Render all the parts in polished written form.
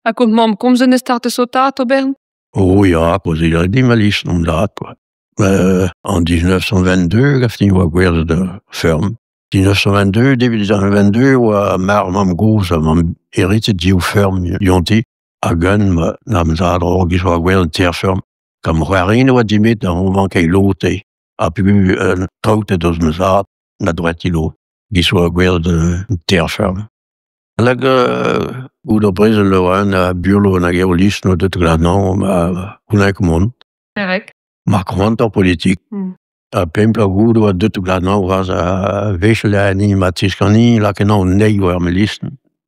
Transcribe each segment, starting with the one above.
Hag ho mamm komz en start eus ho tad ober? Oh ya, kaozeal a dimp alies d'an dad kwa. En 1922 gafni oa gwerzhet ar feurm. 1922, début 1922 oa marv mamm-gozh ha mamm heritet div feurm dionti hag un ma zad a-raok oa gwerzhet teir feurm. Gant ma c'hoar-int oa dimet da vankañ lod dezhe ha peogwir un traoù deus ma zad na droet lod. Giz oa gwerzhet an teir feurm. Hag goude ar brezel e oa un burlo hag eo list 'noa deuet gant ma c'houlenn mont. Perak? Ma c'hoant ar politik. Ha pemp bloaz goude oa deuet gant vras a-wech hini ma tiskani lakaet an eil war ma list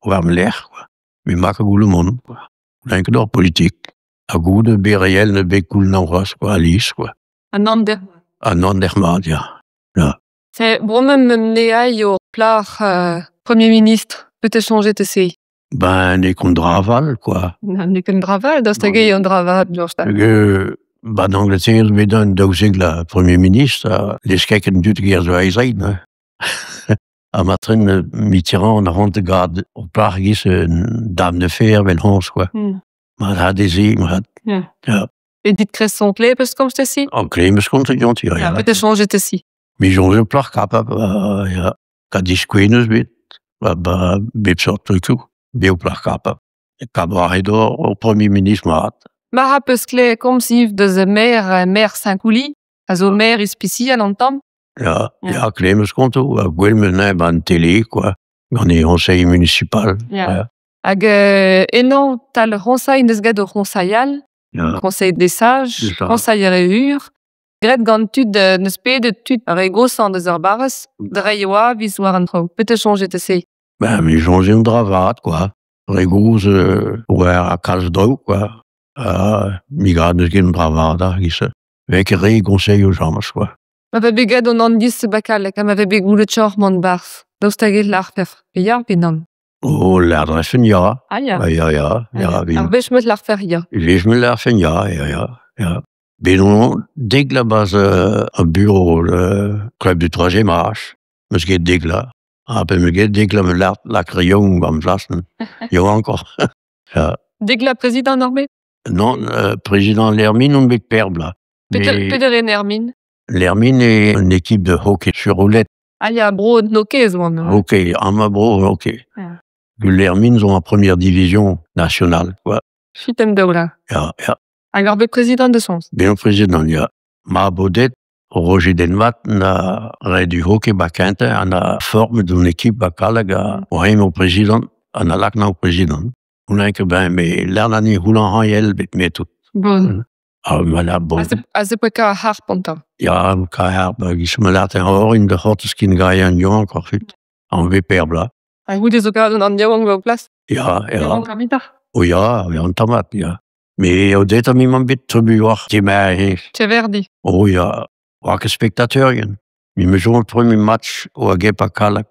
war ma lerc'h kwa. Met ma ket goulenn mont kwa. N'eo ket ar politik. Ha goude BRL n'eo bet goulenn c'hoazh kwa, alies kwa. An ander. An ander mat ya. C'est bremañ me eo plac'h Premier ministre. Peut-être changer te se. Ben n'eo ket an dra val quoi. N'eo ket un dra val, daoust hag eo un dra vat, Georges. Hag ba en Angleterre zo bet un daouzek la Premier ministre ha lesket an dud ger zo aezeit neuze. Ha matren Mitterrand a c'hoant gad ur plac'h giz un dame de fer 'vel honnezh quoi. Ma ra dezhi ma Ya. Ya. Edith Cresson klev komz te si? An klev komz dionti Ya, ya. peut-être changer te si. Me soñj ur plac'h kapabl ya. Ka diskouez 'neus bet ba ba bep seurt trukoù. Bev plac'h kapabl. Kap war he dor ur Premier ministre mat. Ma ra peus klevet komz ivez deus maer maer Saint-Couli, a zo maer ispisial an tamm. Ya, Ya. ya klev 'meus kontoù ha gwell 'meus anezhañ 'ba an tele quoi. Gant e conseil municipal. Ya. Hag eno tal ur c'hoñsailh neus graet ur c'hoñsailh all, Ya. Conseil des sages, Des sages. Conseil re ur. Graet gant tud neus pedet tud ar re goshañ deus ar barrez, dre o aviz war an traoù. Petra soñjet te se? Ben me soñj un dra vat quoi. Re gozh war ar kalz draoù quoi. Ha me 'gav n'eus ket un dra vat ar giz-se. Vez ket re goñseilhoù james quoi. Ma vez bet graet an andis bakalek ha ma vez bet goulet choc'h mont 'barzh. Daoust hag e lârfec'h ya pe nann? Oh, lârfen ya. Ah ya. Ah ya, ya, ya. Ar wech 'meus lârfec'h ya. Wech 'meus lârfen ya, ya, ya, ya. Bet on dek la 'barzh ar bureau le club du troisième âge. 'Meus ket dek la. Ha pa 'meus ket dek la 'meus lâret lak yaouank 'ba 'm flasenn. Yaouankoc'h. Ya. Dek la prezidant oc'h bet? Non, prezidant L'Hermine on bet per bloaz. Peter en Hermine? L'Hermine est une équipe de hockey sur roulette. Ah ya, bro an hockey zo an. Hockey, amañ bro hockey. Ya. L'Hermine zo en première division nationale quoi. Fitem daoula. Ya, ya. Hag ar bet prezidant deus soñj? Bet on prezidant, ya. Ma Baudet, Roger Denvat na rae du hockey ba Quintin ha na formet un équipe ba Kallag ha oa o prezidant ha na lak na o prezidant. On ket ben me lernani roulant hañel bet me tout. Bon. Ah, ma la bon. Aze poe ka ar harp an tamm. Ya, ka harp, giz ma lâret orin da c'hortoz kin gae an yaouank oc'h ut. An ve per bloaz. Ha goude zo kaout an yaouank war plas? Ya, ya. Yaouank ar mitar. O ya, ya an tamat, ya. Me eo det am emañ bet trubuilh dimañ Cheverdi. Oh ya, oa ket spektatorien. Me 'meus soñj premier match oa get pa Kallag,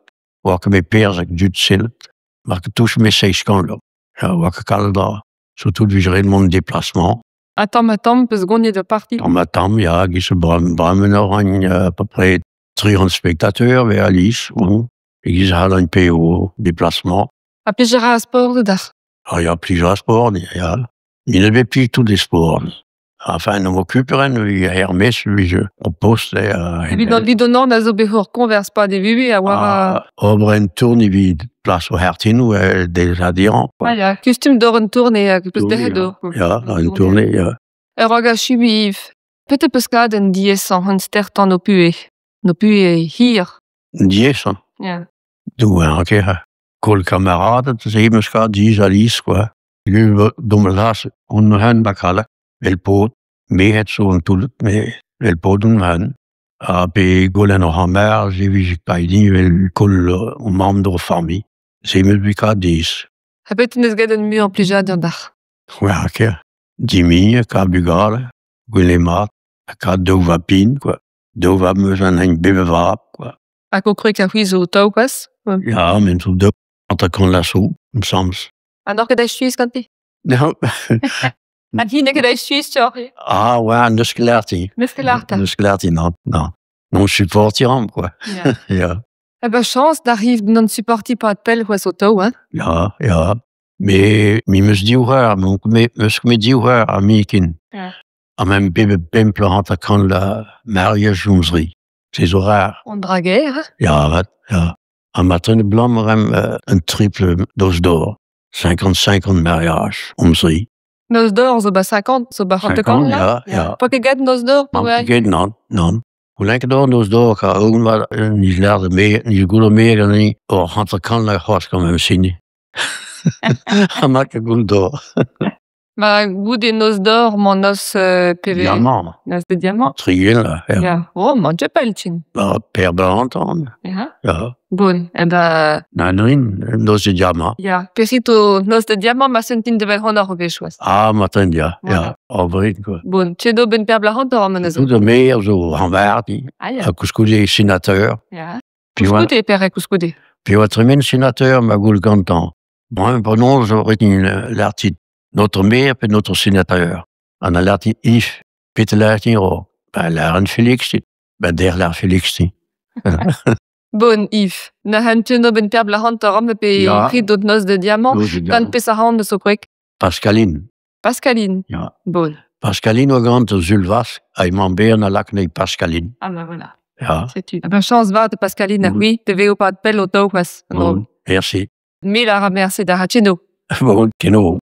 oa ket bet perzh hag dud sellet. Mar ket touch me seizh kant Ya, oa ket kalz dra. Surtout vije ret mont déplacement. Ha tamm ha tamm peus goniet ur parti? Tamm ha tamm, ya, giz bremañ a ran à peu près 300 spectateurs ve alies, bon. E-giz c'hallan paeo déplacement. Ha plij a ra ar sport deoc'h? Ah ya, plij a ra sport, ya. Me ne vez plus tous les sports. Enfin, en m'occuperen er-maez evit o post Evit an dud an a zo bet ur koñvers pa de vuhez a oa... Ah, ober un tourne evit plas o c'hartinoù des adhérents. Ah ya, kustum d'ober un tourne hag peus derc'het d'ober. Ya, un tourne, ya. Ur hag achu Yves. Petra peus kavet un diaesañ, un stertañ n'ho puhez? N'ho puhez hir? Diaesañ? Ya. Douar, ok. Koll kamaraded, se 'meus kavet diaes alies, quoi. Dom las on han bakala, vel paotr, merc'hed zo an toullad, met vel paotr on han. Ha pe goulenn oc'h an se vije paeet vel koll o mamm d'o familh. Se 'meus bet kavet diaes. Ha petra 'neus graet an muiañ plijadur deoc'h? War ker. Dimiñ, kaout bugale, gwelet mat, ha kaout daou vab bihan, quoi. Daou vab 'meus an hini bep a vab, quoi. Hag ho kwreg a c'hwi zo tav c'hoazh? Ya, men zo daou hanter-kant vloaz zo, 'm Ha n'oc'h ket achuiz ganti? Non. Hag hi n'eo ket achuiz deoc'h? Ah ouais, n'eus ket lâret N'eus ket lâret N'eus ket lâret non, non. Non supportiñ 'ran, quoi. Ya. Ya. Eh ben chañs d'arriv d'an supportiñ 'pad pell c'hoazh ho taou, hein? Ya, ya. Me me 'meus div c'hoar, me 'meus ket div c'hoar ha me ken. Ya. Ha meump bet pemp bloaz 50 da mariaj hon zri. Se zo rar. Un dra gaer hein. Ya 'vat, ya. Ha marteze abalamour un tripl noz-dor, 55 ans mariaj hon zri. Noz-dor zo 'ba 50, zo 'ba 50 ya, ya. Poa ket graet noz-dor Nann, ket nann, nann. C'houlenn ket ober noz-dor kar 'nij lâret 'nij goût me ganin oc'h 50 c'hoazh gant ma sini. Ha ma ket goût dor. Ma goude noz-dor 'mañ noz peve... Diamant. Noz de diamant. 60 ya. Ya. Oh, 'mañ ket pell tin. Ba per bloaz hanter Ya. Ya. Bon, eh ben... Nann, noz de diamant. Ya. Perit ho noz de diamant ma sentin devel c'hant o choaz. Ah, matin ya, ya. Abred quoi. Bon, tchedo ben per bloaz hanter an anezho. Tout ar maer zo ranvardi, Ah ya. ha koulskoude sénateur. Ya. Puis oa, Koulskoude, pere koulskoude. puis oa tremen sénateur ma goul gantañ. Bremañ penaos zo ret l'article notre maire pe notre sénateur. An a l'article Yves, pet l'article ro. Ben lâren Félix, ben der lâr Félix. Bon, Yves, na tchedo ben per bloaz hanter an pe Ya. rit dot noz de diamant. Gant peseurt an eus ho kwreg? Pascaline. Pascaline. Ya. Bon. Pascaline oa gant Zulvas, ha emañ Bern a lak anezhi Pascaline. Ah ben voilà. Ya. Setu. Ah ben chañs vat Pascaline ha Mhm. c'hwi, te vezo pad pell o taou c'hoazh. Bon, merci. Mil a ra mersi da Ratchino. Bon, keno.